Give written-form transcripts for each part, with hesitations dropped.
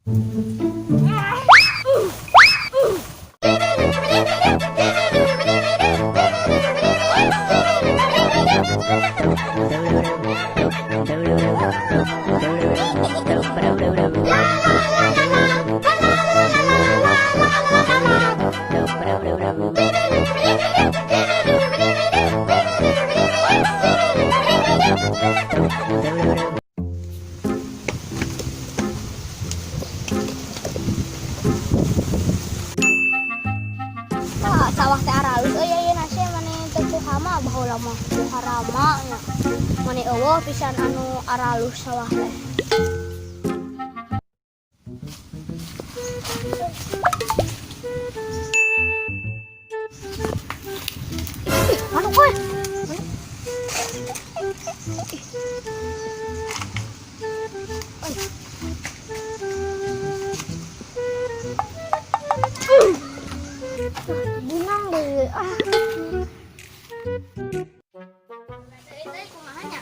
Ah, sawah teh aralus euy ayeuna sih maneh teu ku hama, baheula mah ku harama nya. Maneh euweuh pisan anu aralus sawah teh. Ih, manuk euy. Ih. Oi. Bunang deh. Ah. Teh kumaha nya?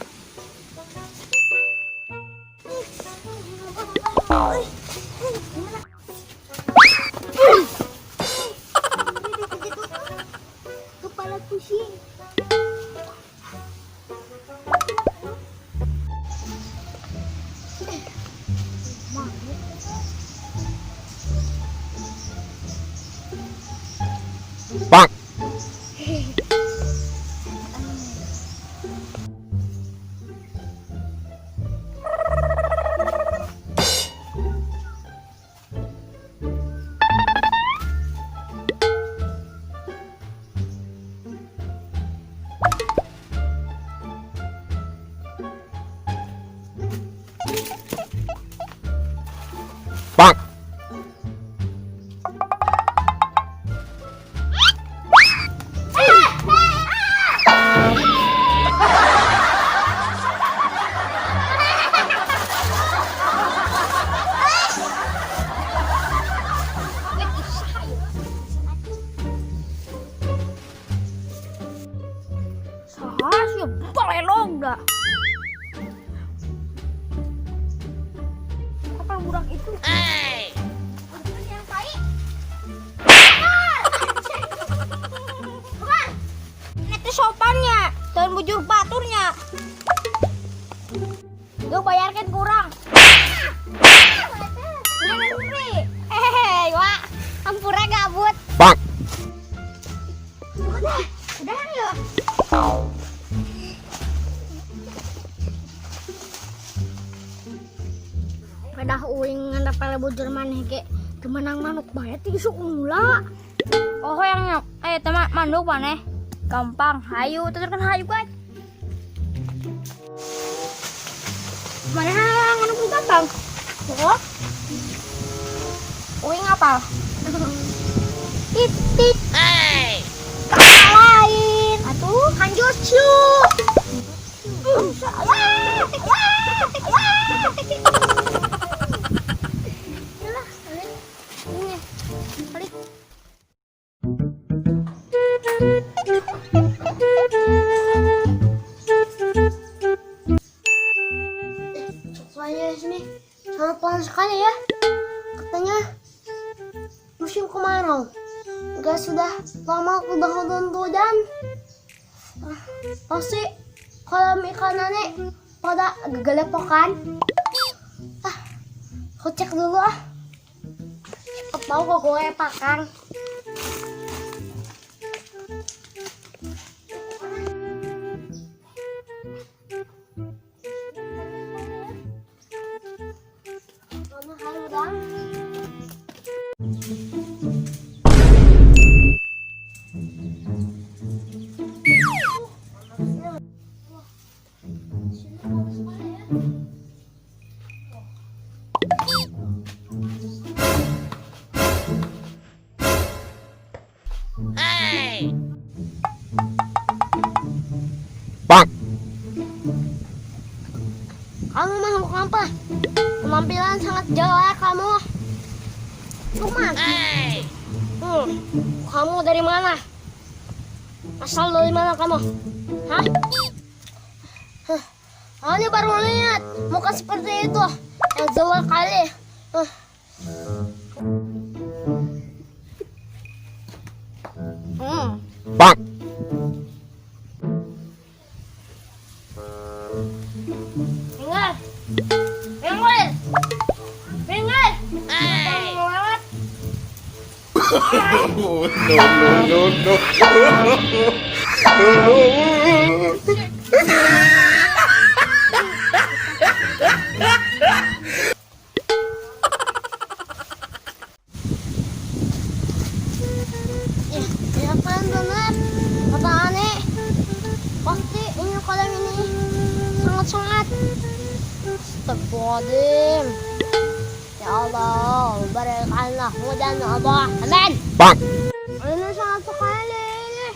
Euy, gimana? Kepala pusing. Bonk. Bonk. Saha sih balelong dah. Kapan budak itu? Yang tai. Keluar. Itu sopannya, dan bujur baturnya. Lu bayarkan kurang. Eh, wah, ampura gabut. Bonk. Udah, udah ya. Pedah uing ngan bujur maneh ge menang manuk bae ti isuk mula. Oh yang eh teman manuk maneh gampang, hayu tuturkan hayu guys. Mana manuk gampang. Oh. Uing apa? Titit. Hey. Lain. Atuh hanjutsu. Salah. Yalah, ini. Balik. Cuacanya di sini sangat panas sekali ya. Katanya musim kemarau. Gak sudah lama udah hujan. Ah, pasti kolam ikanannya pada gegelepokan. Ah, aku cek dulu ah. Siapa tahu kok gue pakan. Mana harudang? Sini panas sekali ya. Bonk. Kamu makhluk apa? Penampilan sangat jelek kamu. Cuman. Kamu dari mana? Asal dari mana kamu? Hah? Hah? Hanya baru lihat muka seperti itu. Yang jelek kali. Huh. Bonk. Minggir. Minggir. Minggir. Hey. Lewat. Oh, no, no, no, no. Ya, ya kan benar. Kata aneh. Pasti ini kolam ini sangat-sangat. Astagfirullahaladzim. Ya Allah, berikanlah hujan ya Allah. Amin. Bonk. Ini sangat sekali ini.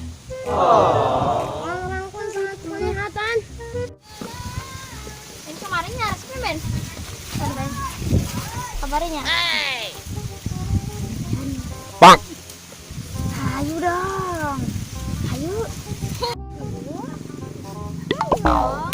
Orang-orang pun sangat kelihatan. Ini kemarin nyaris Ben. Ben. Kabarnya. Bonk. Ayo dong. Ayo. Ayo.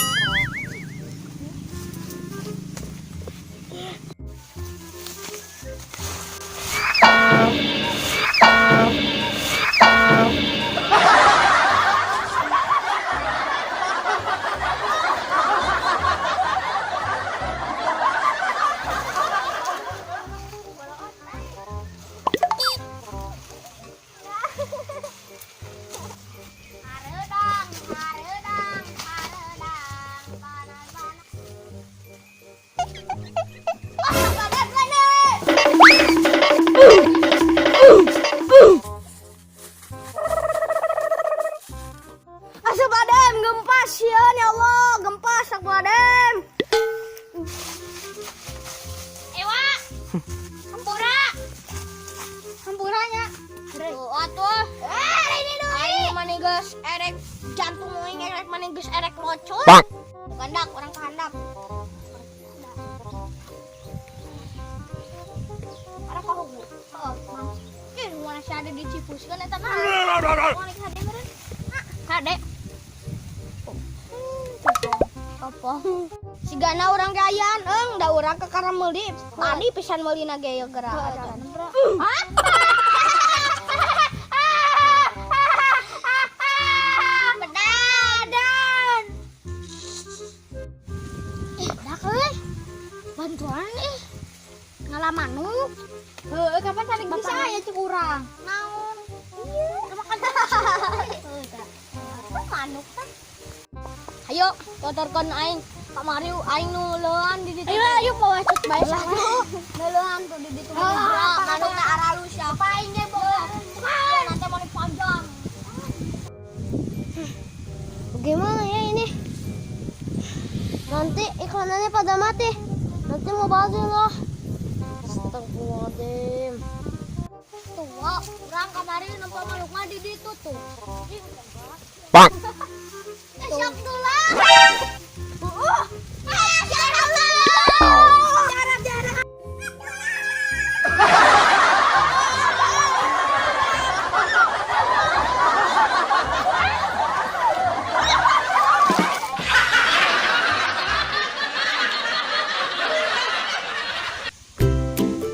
Hareudang, hareudang, hareudang, panas-panas. Wah, badan mana? Astagfirullahaladzim, gempa sieun ya Allah, gempa astagfirullahaladzim. Ewa, hampura, hampuranya. Tuh, atuh. Eh, ini doi. Aing maneh geus erek jantung aing erek maneh geus erek locot. Bonk. Kandak, orang kehandap. Orang kahugu. Heeh, mang. Ih, mana sih ada di Cipus kan eta mah. Mana kade meureun? Kade. Apa? Sigana urang gayaan eung da urang ke karena meuli. Tadi pisan meulina ge ye geura. Hah? Bedadan. Ih, dak euy. Bantuan ih. Ngalamanuk. Heuh, kapan tarik bisa ya cek urang. Naon? Iya, makan. Heuh, tah. Manuk tah. Ayo, tuturkeun aing. Kamari aing nu leuan di ditu. Ayo, ayo bawa cek bae. Leuan tuh di ditu. Ah, Manuk teh aralus siapa aing ge bawa. Nanti mau panjang. Bagaimana ya ini? Nanti ikanannya pada mati. Nanti mau bazir loh. Astagfirullahaladzim. Tuh, urang kamari nempo manuk mah di ditu tuh. Bonk. Eh, siap dulu. Ah, jarak jarak jarak.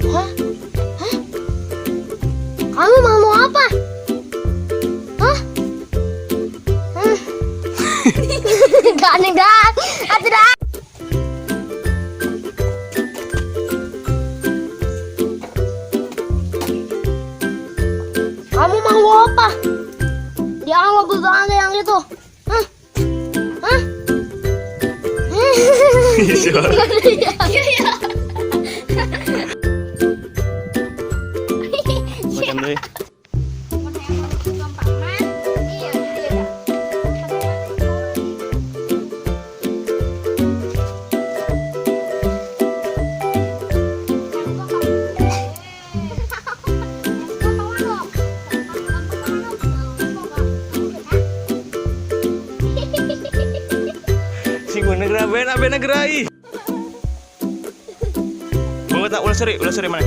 Hah? Hah? Kamu mau apa? Hah? Hmm. Enggak, enggak. Ah, tidak. Kamu mau apa? Jangan lo berani yang itu. Hah? Hah? Iya. Makan deh. Gampang mah. Iya, iya. Sing bener ben ben gerai. Bawa tak ulah seri mana?